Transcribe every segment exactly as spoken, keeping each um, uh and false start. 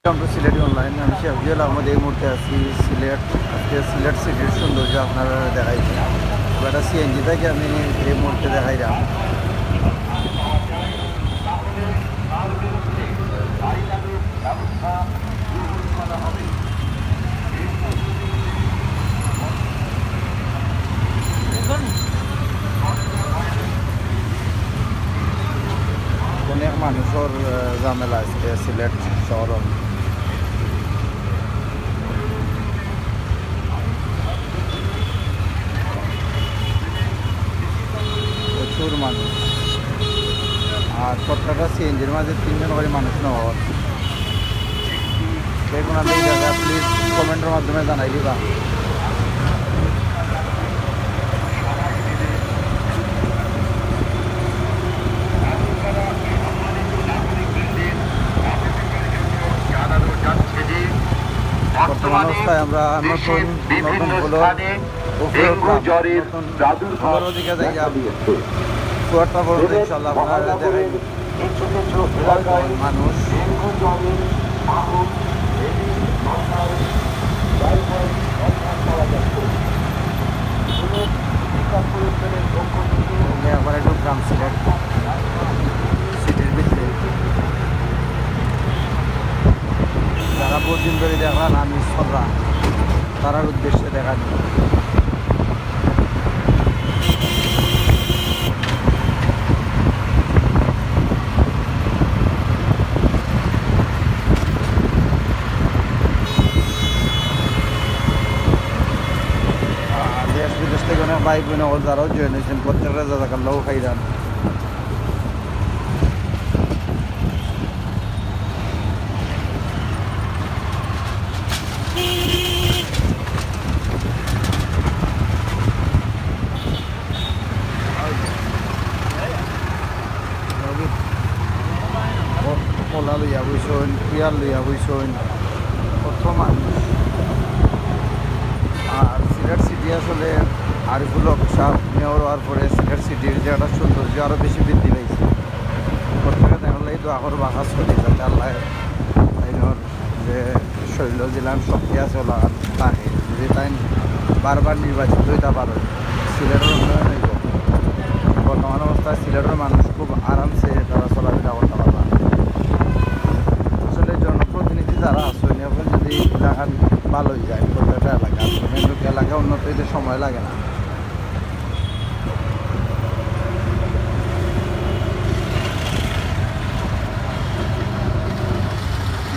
Welcome to Sylheti অনলাইন। আমি শেফজিউল আহমদ, এই মুহূর্তে আছি সিলেট। আজকে সিলেট সিটির সৌন্দর্য আপনারা দেখাইছি। এবার একটা সিএনজি থাকি আমি এই মুহূর্তে দেখাইলাম। অনেক মানুষর, আহ, ঝামেলা আজকে সিলেট শহরো। প্রচুর মানুষ। আর প্রত্যেকটা সিএনজির মাঝে তিনজন করে মানুষ নেওয়া হয়। কে কোন দিকে যাইবা, প্লিজ কমেন্টের মাধ্যমে জানাই দিবা। বর্তমান অবস্থায় আমরা নতুন, নতুন হলো উপরে উঠলাম। নতুন হলোর দিকে যাই। ফুয়ারটা পর্যন্ত ইনশাল্লাহ আপনারা দেখাই। মানুষ। ওকে, আবার একটু গ্রাম সিলেট সিটির ভিতরে। যারা বহুত দিন ধরে দেখরা না, মিস কররা, তারার উদ্দেশ্যে দেখানি। আহ, দেশ বিদেশ থাকি অনেক ভাই বোন অকল যারাও জয়েন অইছইন, প্রত্যেকরে জাজাকাল্লাহ খাইরান। ও-, কলা লইয়া বইছইন, পিয়ার লইয়া বইছইন, কত মানুষ। আর সিলেট সিটি আসলে আরিফুল হক সাহেব মেয়র অওয়ার পরে সিলেট সিটির যে একটা সৌন্দর্য আরো বেশি বৃদ্ধি পাইছে। প্রত্যেকে দেখার লাগি দোয়া করবা, খাস করি যাতে আল্লাহ তাইনর যে শরীরো যেলান শক্তি আছে ওলা থাকে। যদি তাইন বারবার নির্বাচিত অইতা পারইন, সিলেটর উন্নয়ন অইবো। বর্তমান অবস্থায় সিলেটর মানুষ খুব আরামসে তারা চলাফেরা করতা পারবা। আসলে জনপ্রতিনিধি যারা আছইন, এখন যদি এলাকান ভালো অই যায়, প্রত্যেকটা এলাকা, এলাকা উন্নত অইতে সময় লাগে না।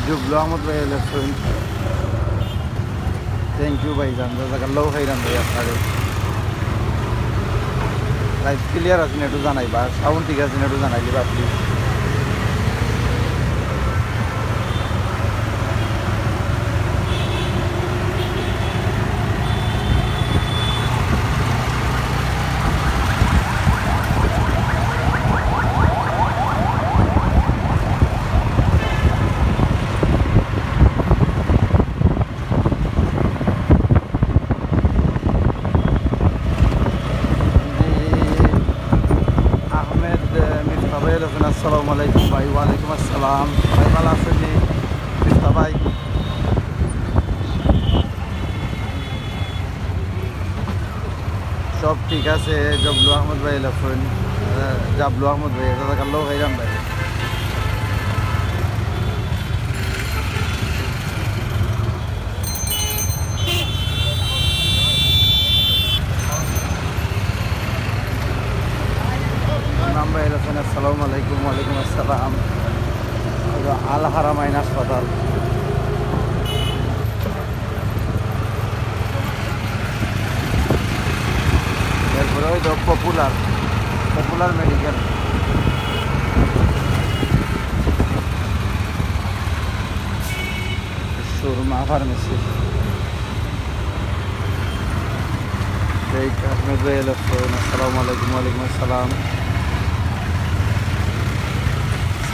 জুবলু আহমদ ভাই আইলা ছইন। Thank you ভাইজান, জাজাকাল্লাহু খাইরান ভাই আপনারে। Live clear আছে নি একটু জানাইবা, sound ঠিক আছে নি একটু জানাই দিবা please। জি, আহমেদ, আহ, মিফতা ভাই আইলা ছইন, আসসালামু আলাইকুম ভাই। ওয়ালাইকুম আসসালাম ভাই, ভালা আছইন নি মিফতা ভাই? সব ঠিক আছে, জবলু আহমদ ভাই আইলা ছইন, আহ, জাবলু আহমদ ভাই, জাজাকাল্লাহু খাইরান ভাই। নাম ভাই আইলা ছইন, আসসালামু আলাইকুম। ওয়ালাইকুম আসসালাম। আল হারামাইন হাসপাতাল। এরপরে ওই তো পপুলার, পপুলার মেডিকেল, সুরমা ফার্মেসি। শেখ আহমেদ ভাই আইলা ছইন, আসসালামু আলাইকুম। ওয়ালাইকুম আসসালাম।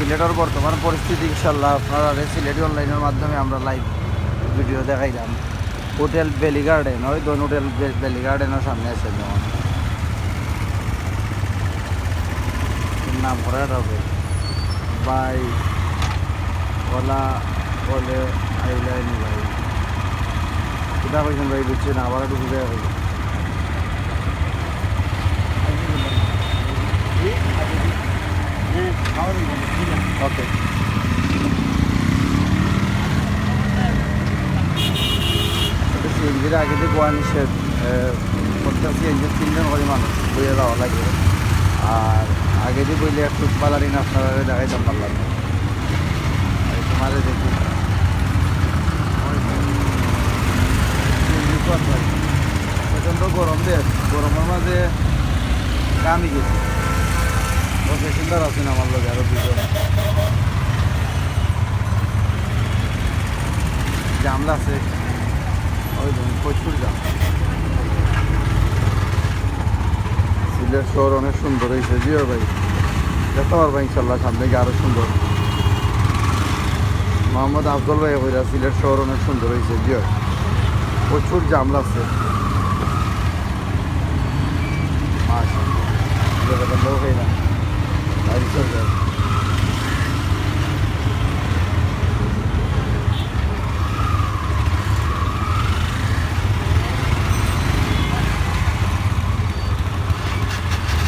সিলেটর বর্তমান পরিস্থিতি ইনশাল্লাহ আপনারারে সিলেটি অনলাইনর মাধ্যমে আমরা live video দেখাইলাম। হোটেল ভ্যালি গার্ডেন, ওই দোন হোটেল ভ্যা-, ভ্যালি গার্ডেনর সামনে আছে যেমন। নাম করা এটা হবে। ভাই, ওলা বলে আইলাই নি ভাই। কিতা কইছেন ভাই, বুঝছি না, আবার একটু বুঝাইয়া কইবেন। ওকে। সিএনজির আগে দিয়ে গোয়া নিষেধ। এ, প্রত্যেক সিএনজি তিনজন করে মানুষ বইয়া যাওয়া লাগে। আর আগে দিয়ে বইলে একটু পালারিন আপনারা দেখাইতাম পারলাম না। এই তোমারে দেখি। প্রচণ্ড গরম দে, গরমের মাঝে ঘামি গেছি। ও প্যাসেঞ্জার আছেন আমার লগে আরো দুজন। জাম লাগছে, ওই দেখুন, প্রচুর জাম। সিলেট শহর অনেক সুন্দর হয়েছে, জি ভাই। দেখতে পারবা ইনশাল্লাহ সামনে গিয়ে আরো সুন্দর। মোহাম্মদ আফজল ভাই কইরা সিলেট শহর অনেক সুন্দর হয়েছে, জি। প্রচুর জাম লাগছে। মাশাআল্লাহ।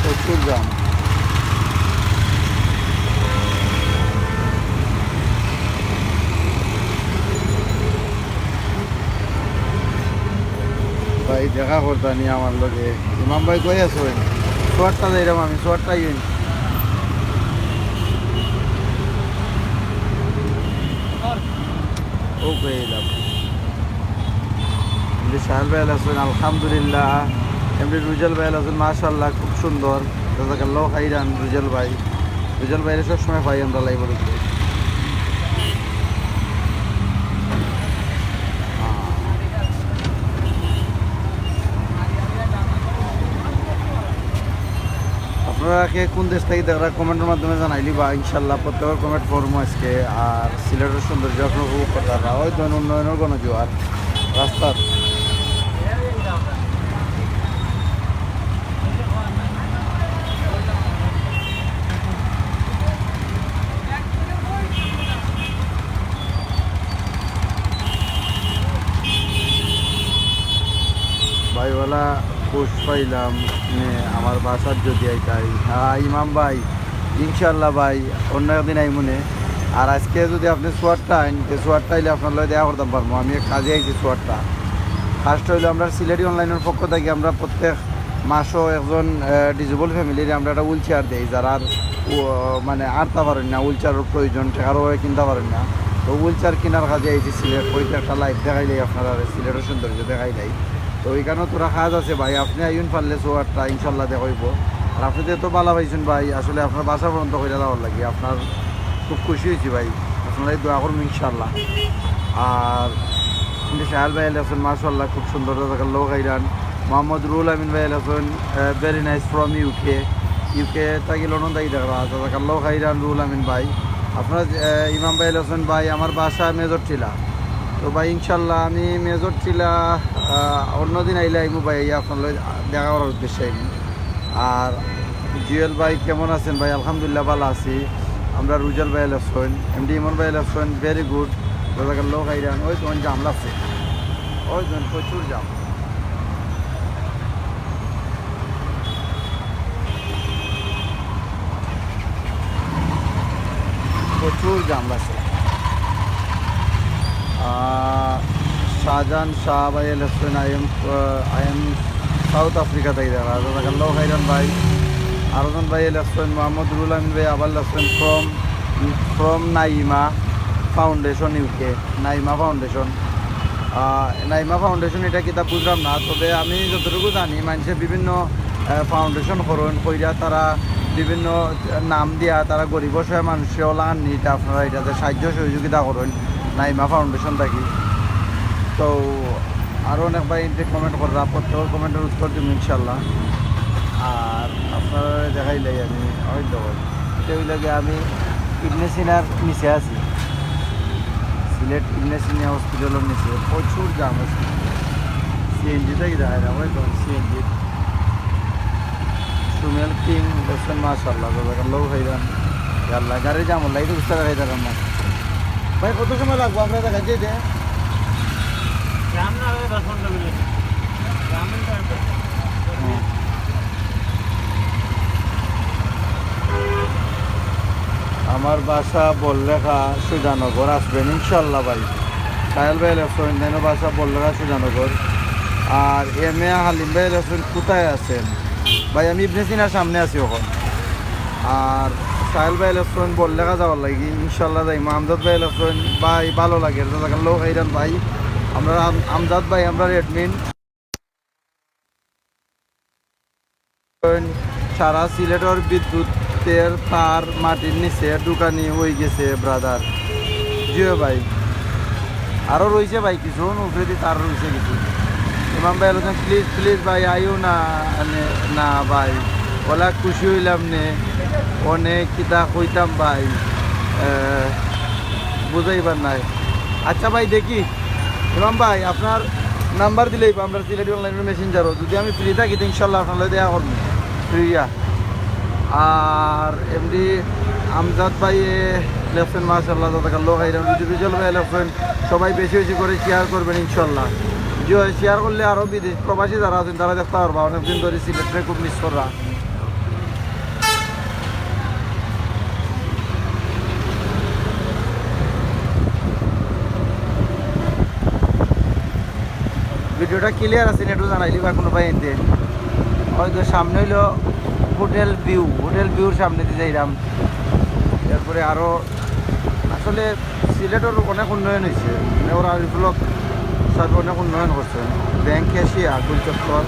প্রচুর জাম। ভাই, দেখা করতা নি আমার লগে। ইমাম ভাই কই আছো? সোয়ারটা যাইরাম আমি, সোয়ারটা ইন। ও কই এলাম। এমডি সাহেল ভাই আছেন, আলহামদুলিল্লাহ। এমডি রুজেল ভাই আছেন, মাশাআল্লাহ, খুব সুন্দর। জাযাকাল্লাহু খাইরান রুজেল ভাই। রুজেল ভাইরে সবসময় পাই আমরা লাইভের উপরে। আপনারা কে কোন দেশ থাকি দেখরা কমেন্টের মাধ্যমে জানাইলিবা, ইনশাল্লাহ প্রত্যেকের কমেন্ট পড়মু আজকে। আর সিলেটের সৌন্দর্য আপনারা উপভোগ করতে পাররা। ওই ধরুন উন্নয়নের গণজোয়ার রাস্তার। ভাইওয়ালা খুশ পাইলাম নে, আমার বাসাত যদি আইতায়। হ্যাঁ, ইমাম ভাই, ইনশাআল্লাহ ভাই, অন্য একদিন আইমুনে। আর আজকে যদি আপনে সোয়ারটা আইন, তে সোয়ারটা আইলে আপনার লগে দেখা করতাম পারমু। আমি এক কাজে আইছি সোয়ারটা। ফার্স্ট হইলো আমরা সিলেটি অনলাইনের পক্ষ থাকি আমরা প্রত্যেক মাসও একজন, আহ, ডিসেবল ফ্যামিলিরে আমরা একটা হুইল চেয়ার দেই, যারা আর, ও, মানে, আটতা পারেন না, হুইল চেয়ারের প্রয়োজন, টেকার অভাবে কিনতা পারেন না। তো হুইল চেয়ার কিনার কাজে আইছি সিলেট, ওইটা একটা লাইভ দেখাইলাই আপনারা, সিলেটের সৌন্দর্য দেখাইলাই। তো ওইখানেও তোরা কাজ আছে ভাই, আপনে আইন পারলে সোয়ারটা ইনশাল্লাহ দেখাইবো। আর আপনে তো এত ভালা পাইছেন ভাই, আসলে আপনার বাসা পর্যন্ত কইরা যাওয়ার লাগি আপনার খুব খুশি হয়েছি ভাই, আপনারাই দোয়া করুন ইনশাল্লাহ। আর কিন্তু শাহেল ভাই আছেন, মাশাআল্লাহ, খুব সুন্দর, জাযাকাল্লাহু খাইরান। মোহাম্মদ রুহুল আমিন ভাই আছেন, আহ, very nice from UK. UK থাকি, লন্ডন থাকি দেখরা, জাযাকাল্লাহু খাইরান রুহুল আমিন ভাই। আপনারা, আহ, ইমাম ভাই আছেন, ভাই, আমার বাসা মেজর টিলা। তো ভাই, ইনশাল্লাহ আমি মেজর টিলা, আহ, অন্যদিন আইলে আইমু ভাই, আইয়া আপনার লগে দেখা করার উদ্দেশ্যে আইমু। আর জুয়েল ভাই কেমন আছেন ভাই? আলহামদুলিল্লাহ, ভালা আছি। আমরা রুজেল ভাই আছেন, এমডি ইমন ভাই আছেন, very good। জাযাকাল্লাহু খাইরান। ওই তো জাম লাগছে, ওই তো প্রচুর জাম, প্রচুর জাম লাগছে। আহ, শাহজাহান শাহ ভাই আছেন, I am, ah, I am South Africa থাকি দেখরা, জাযাকাল্লাহু খাইরান ভাই। আরোজন ভাই আছেন, মোহাম্মদ রুহুল আমিন ভাই আবার আছেন from, from Naima foundation UK, Naima foundation. আহ, নাইমা ফাউন্ডেশন এটা কিতা বুঝলাম না, তবে আমি যতটুকু জানি মানুষে বিভিন্ন, আহ, ফাউন্ডেশন করেন, কইরা তারা বিভিন্ন নাম দিয়া তারা গরিব অসহায় মানুষরে ওলা আনি, এটা আপনারা এটাতে সাহায্য সহযোগিতা করেন নাইমা ফাউন্ডেশন থাকি। তো আরও অনেক ভাই এমনি কমেন্ট কররা, প্রত্যেকের কমেন্টের উত্তর দিব ইনশাল্লাহ। আর আপনারা দেখাইলাই আমি, আমি তো, এটা হইল গিয়ে আমি ইবনে সিনার নিচে আছি, সিলেট ইবনে সিনা হসপিটালের নিচে প্রচুর জাম আছে। সিএনজি থাকি দেখা যায়, ওই তো সিএনজি। সুমেল কিং বলছেন, মাশাআল্লাহ, জাযাকাল্লাহু খাইরান। ইয়া আল্লাহ, গাড়ি জাম অইলে তো বুঝতে পারি তারা না। ভাই, কত সময় লাগবো আপনার জায়গায় যেতে? জাম না হলে দশ পনেরো মিনিট। জাম হলে তো আর দশ মিনিট। আমার বাসা বড়লেখা সুজানগর, আসবেন ইনশাল্লাহ ভাই। সাহেল ভাই লেখছেন, তাইনর বাসা বড়লেখা সুজানগর। আর এম এ হালিম ভাই লেখছেন, কোথায় আছেন? ভাই, আমি ইবনে সিনার সামনে আছি এখন। আর সাহেল ভাই লেখছেন বড়লেখা যাওয়ার লাগি, ইনশাল্লাহ যাইমু। আমজাদ ভাই লেখছেন, ভাই ভালো লাগে, জাজাকাল্লাহ খাইরান ভাই। আমরা আম-, আমজাদ ভাই, আমরা অ্যাডমিন। সারা সিলেটর বিদ্যুতের তার মাটির নিচে ঢুকানি হয়ে গেছে, ব্রাদার। জিও ভাই, আরও রয়েছে ভাই কিছু, উপরেদি তার রয়েছে কিছু। ইমাম ভাই বলছেন, "প্লিজ, প্লিজ ভাই, আইও না।" মানে, না ভাই, ওলা খুশি হইলাম নে, অনেক কিতা কইতাম ভাই, আহ, বুঝাইবার নাই। আচ্ছা ভাই, দেখি, ইমাম ভাই, আপনার নাম্বার দিলেই বা আমরা সিলেটি অনলাইনের মেসেঞ্জারও, যদি আমি ফ্রি থাকি, তো ইনশাল্লাহ আপনার লগে দেখা করবো, ফ্রি ইয়া। আর এমডি আমজাদ ভাই লেখছেন, মাশাআল্লাহ, জাযাকাল্লাহু খাইরান। রুজি বিজল ভাই লেখছেন, সবাই বেশি বেশি করে শেয়ার করবেন ইনশাল্লাহ। জি হয়, শেয়ার করলে আরও বিদেশ প্রবাসী যারা আছেন, তারা দেখতে পারবা, অনেকদিন ধরে সিলেটরে খুব মিস কররা। ভিডিওটা ক্লিয়ার আছে নি একটু জানাইলি বা কোনো ভাই এনতে। ওই তো সামনে হইলো হোটেল ভিউ, হোটেল ভিউর সামনে দিয়ে যাইলাম। এরপরে আরও আসলে সিলেটর অনেক উন্নয়ন হয়েছে, মানে ওরা আরিফুল হক সাহেব অনেক উন্নয়ন করছেন। ব্যাংক এশিয়া, গুলচত্বর,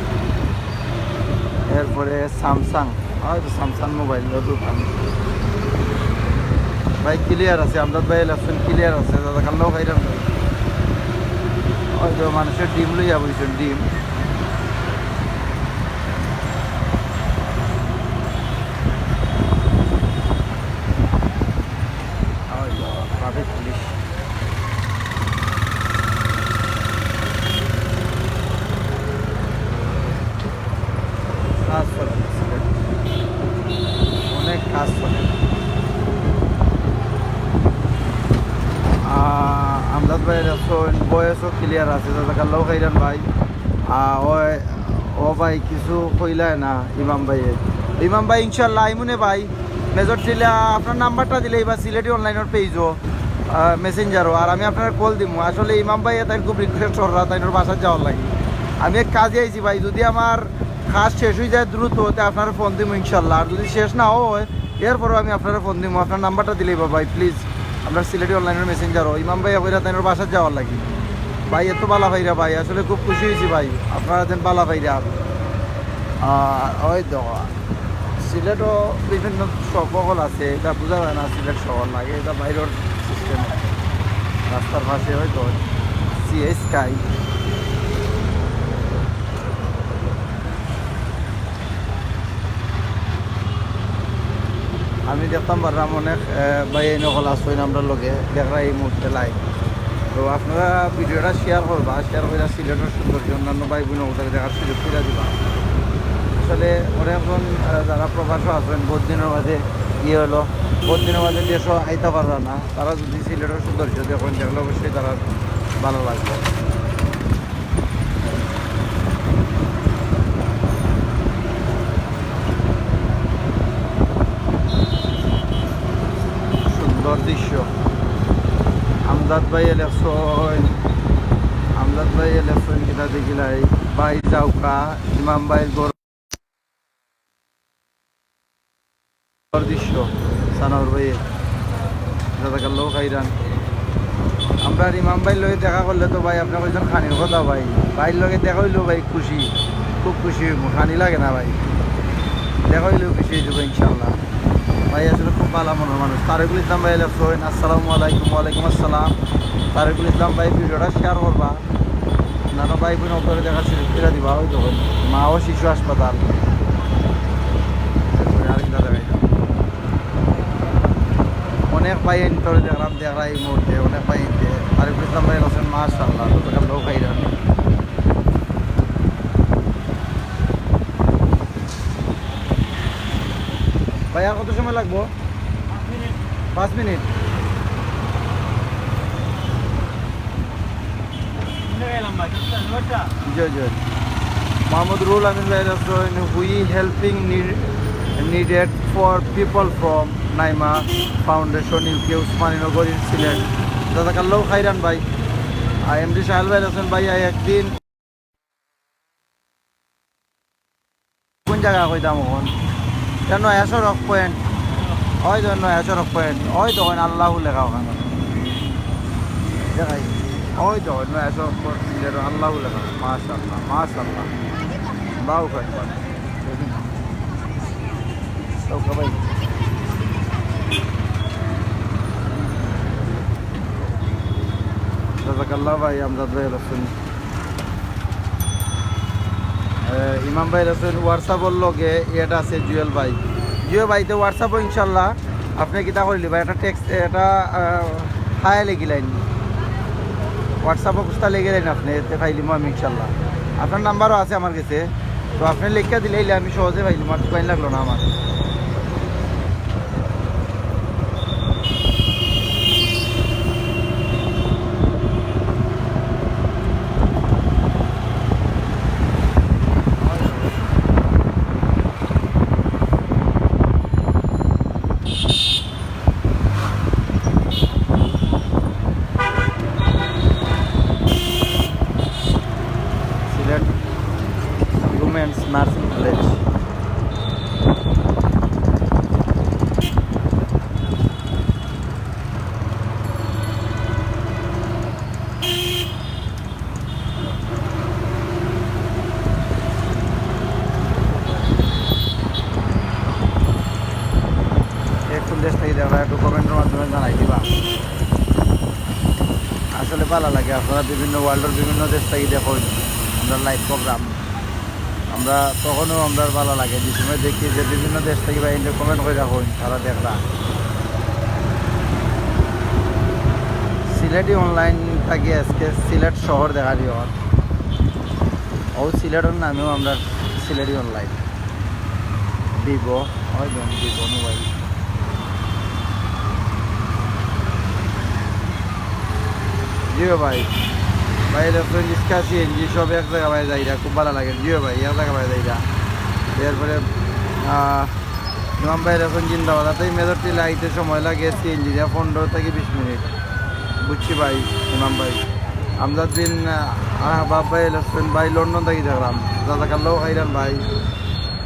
এরপরে স্যামসাং, হয়তো স্যামসাং মোবাইল দোকান। ভাই ক্লিয়ার আছে, আমজাদ ভাই লেখছেন ক্লিয়ার আছে, জাযাকাল্লাহু খাইরান ভাই। হয়তো মানুষের ডিম লইয়া বইছেন, ডিম। ওই তো, ট্রাফিক পুলিশ। কাজ চলে, অনেক কাজ চলে। আহ, আমজাদ ভাইয়ের এখন ভয়েসও ক্লিয়ার আছে, জাযাকাল্লাহু খাইরান ভাই। আহ, ওই, ও ভাই, কিছু কইলায় না ইমাম ভাইয়ে। ইমাম ভাই, ইনশাআল্লাহ আইমুনে ভাই। মেজর টিলা, আপনার নাম্বারটা দিলে বা সিলেটি অনলাইনের পেজও, আহ, মেসেঞ্জারও, আর আমি আপনার কল দিমু। আসলে ইমাম ভাই তাই খুব রিকোয়েস্ট কররা, তাইনর বাসাত যাওয়ার লাগি। আমি এক কাজে আইছি ভাই, যদি আমার কাজ শেষ হয়ে যায় দ্রুত, তে আপনার ফোন দিমু ইনশাআল্লাহ। আর যদি শেষ না হয়, এরপরও আমি আপনার ফোন দিমু। আপনার নাম্বারটা দিলেই বা ভাই, প্লিজ। আপনার সিলেটি অনলাইনের মেসেঞ্জারও ইমাম ভাই কইরা তাইনর বাসাত যাওয়ার লাগি। ভাই, এত বালা পাইরা ভাই, আসলে খুব খুশি হয়েছি ভাই, আপনারা যেন বালা পাইরা। আহ, ওই তো, সিলেটও বিভিন্ন শপ হকল আছে, এটা বোঝা যায় না সিলেট শহর লাগে, এটা বাইরের সিস্টেম। রাস্তার পাশে হয়তো সিএস স্কাই। আমি দেখতাম পারলাম অনেক, আহ, ভাই এই নকল আসইন আমরার লগে, দেখরা এই মুহূর্তে লাইভ। তো আপনারা ভিডিওটা শেয়ার করবা, শেয়ার করে সিলেটের সৌন্দর্য অন্যান্য ভাই বোন ওদের দেখার সুযোগ করে দিবা। আসলে অনেকজন, আহ, যারা প্রবাসও আছেন, বহুত দিনের মাঝে ইয়ে হলো, বহুত দিনের মাঝে দেশও আইতা পাররা না, তারা যদি সিলেটের সৌন্দর্য দেখেন, দেখলে অবশ্যই তারা ভালো লাগবে। সুন্দর দৃশ্য। আমজাদ ভাই ইলেকশন, আমজাদ ভাই ইলেকশন কিতা দেখিলাই, ভাই যাওকা, ইমাম ভাইর ঘর। দৃশ্য, সানাউর ভাই, জাযাকাল্লাহু খাইরান। আমরা আর ইমাম ভাইর লগে দেখা করলে তো ভাই, আপনি কইছেন খানির কথা ভাই, ভাইর লগে দেখা হইলেও ভাই খুশি, খুব খুশি হইব, খানি লাগে না ভাই, দেখা হইলেও খুশি হয়ে যাবো ইনশাল্লাহ। ভাই আসলে খুব ভালো মনের মানুষ। তারেকুল ইসলাম ভাই লেখছেন, আসসালামু আলাইকুম। ওয়ালাইকুম আসসালাম। তারেকুল ইসলাম ভাই, ভিডিওটা শেয়ার করবা। নানা ভাই বোন ওপরে দেখার সুযোগ করে দিবা, ওই দেখুন, মা ও শিশু হাসপাতাল। এরপরে আরেকটা জায়গায়। অনেক ভাই এনতরে দেখলাম, দেখরা এই মুহূর্তে, অনেক ভাই এনতে। আরিফুল ইসলাম ভাই বলছেন, "মাশাআল্লাহ, তো তোকে লোক খাই রাখে।" ভাই, আর কত সময় লাগবো? পাঁচ মিনিট। জয় জয়। মোহাম্মদ রুহুল আমিন ভাই আছেন, "We helping need, needed for people from Naima Foundation, U K, Osmaninagar in Sylhet।" জাজাকাল্লাহু খাইরান ভাই। আর এমডি সাহেল ভাই আছেন, "ভাই, আই একদিন কোন জায়গা কইতাম এখন?" এটা নয়া সড়ক পয়েন্ট, ওই তো নয়া সড়ক পয়েন্ট, ওই তো আল্লাহু লেখা ওখানে। দেখাই, ওই তো নয়া সড়ক পয়েন্ট, আল্লাহু লেখা। মাশাআল্লাহ, মাশাআল্লাহ। আল্লাহু আকবার। ওকে ভাই। জাজাকাল্লাহ ভাই, আমজাদ ভাই আছেন। এ, ইমাম ভাই আছেন, WhatsApp-র লগে add আছে জুয়েল ভাই। জুয়েল ভাই, তো WhatsApp-ও ইনশাল্লাহ আপনি কিতা করিলি ভাই, একটা text, এটা, আহ, হায় লেখিলাইন। WhatsApp-ও কুস্তা লেখিলাইন আপনি, এতে পাইলিমু আমি ইনশাল্লাহ। আপনার নাম্বারও আছে আমার কাছে, তো আপনি লেখিয়া দিলে আমি সহজে পাইলিমু, আর দোকান লাগলো না আমার। Sylhet women's nursing college. এ কোন দেশ থাকি দেখরা একটু comment-র মাধ্যমে জানাই দিবা। আসলে ভালা লাগে, আপনারা বিভিন্ন world-র বিভিন্ন দেশ থাকি দেখইন আমরার live program। আমরা তখনও আমরার ভালা লাগে, যে সময় দেখি যে বিভিন্ন দেশ থাকি ভাইয়াইন্তে comment করি রাখইন, তারা দেখরা। সিলেটি online থাকি আজকে সিলেট শহর দেখানি অর। ও সিলেটর নামেও আমরার সিলেটি online। Vivo, ওই দেখুন Vivo mobile। জি ভাই, ভাই, এটা তো রিক্সা, সিএনজি সব এক জাগা ভাই যাইরা, খুব ভালা লাগে। জি ভাই, এক জাগা ভাই যাইরা। এরপরে, আহ, ইমাম ভাই এখন জিন্দাবাদ। তাই মেজর টিলা আইতে সময় লাগে সিএনজি দিয়া পনেরো থাকি বিশ মিনিট। বুঝছি ভাই, ইমাম ভাই। আমজাদ বিন, আহ, আহবাব ভাই, এলসেন ভাই, লন্ডন থাকি দেখরাম। জাজাকাল্লাহ খাইরান ভাই।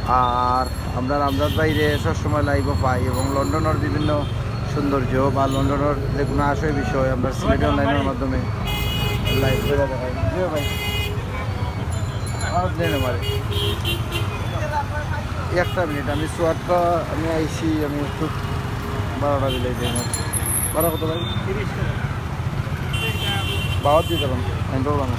আর আমরার আমজাদ ভাইরে সবসময় live-ও পাই এবং লন্ডনর বিভিন্ন সৌন্দর্য বা লন্ডনর যে কোনো আশয় বিষয় আমরা সিলেটি online-র মাধ্যমে live করে দেখাই। জি ভাই, আমার plane-এ মারে। একটা মিনিট, আমি সোয়াটটা, আমি আইছি, আমি একটু বারোটা দিলাই যাই। বারো কত ভাই? তিরিশ টাকা। বারো দিতে পারেন, handle বানান।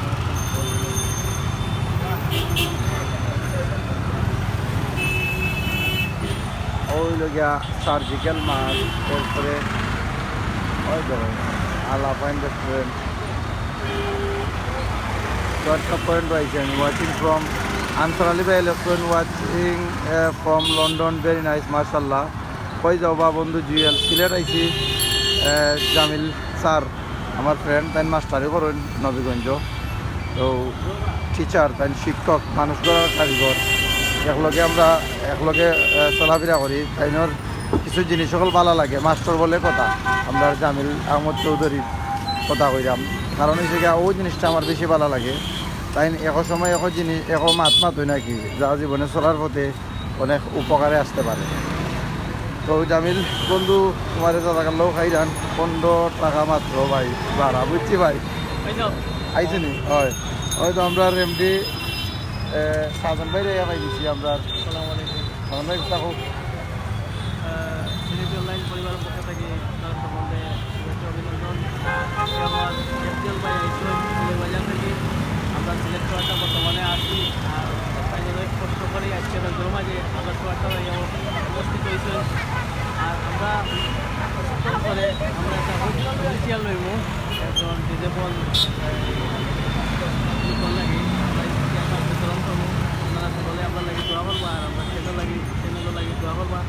ওই লগিয়া surgical mask, এরপরে ওই ধরো আলাপাইন restaurant। সোয়াটকা পয়েন্ট আইছি আমি, watching from আনসার আলী ভাই, এলসেন watching, আহ, from London, very nice, মাশাআল্লাহ। কই যাও বা বন্ধু জুয়েল? সিলেট আইছি, আহ, জামিল স্যার, আমার friend, তাইন মাস্টারি করইন নবীগঞ্জ। তো teacher, তাইন শিক্ষক, মানুষ গড়ার কারিগর। একলগে আমরা একলগে, আহ, চলাফেরা করি। তাইনর কিছু জিনিস সকল ভালা লাগে, মাস্টার বলে কথা। আমরা জামিল আহমদ চৌধুরীর কথা কইরাম, কারণ অইছে গিয়া, ও জিনিসটা আমার বেশি ভালা লাগে। তাইন একো সময় একো জিনিস, একো মাত মাতইন নাকি, যা জীবনে চলার পথে অনেক উপকারে আসতে পারে। তো জামিল বন্ধু, তোমারে জাজাকাল্লাহ খাইরান, পনেরো টাকা মাত্র ভাই ভাড়া, বুঝছি ভাই। আইছো নি? হয়। হয়তো আমরা এমডি, এ, সাজন ভাইরে ইয়া পাই দিছি আমরা। আসসালামু আলাইকুম। সাজন ভাই, থাকো। আহ, সিলেটি online পরিবারের পক্ষ থেকে আপনারা সকলকে শুভেচ্ছা অভিনন্দন। আজকে আমার এফডিএল ভাই আইসুন ফুলের বাজার থেকে। আমরা সিলেট শহরটা বর্তমানে আছি, আর তাই অনেক কষ্ট করে আজকে রোদের মাঝে আমরা শহরটা ভাই উপস্থিত হয়েছে। আর আমরা কিছুক্ষণ পরে আমরা একটা খুব special লইব, একজন disabled, আহ, people লাগি আমরা এই প্রোগ্রাম করবো। আপনারা সকলে আমরা লাগি দোয়া করবো, আর আমরা চ্যানেল লাগি, চ্যানেলও লাগি দোয়া করবা।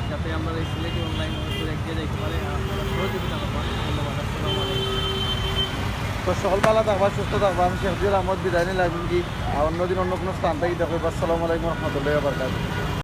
যাতে আমরা এই সিলেটি online করে এগিয়ে যাইতে পারি, আর আপনারা সহযোগিতা করবেন। ধন্যবাদ। আসসালামু আলাইকুম। তো সকল ভালা থাকবা, সুস্থ থাকবা। আমি শেখ জুয়েল আহমদ বিদায় নিলাম কি, আর অন্যদিন অন্য কোনো স্থান থাকি দেখো। আসসালামু আলাইকুম রহমতুল্লাহ বারকাত।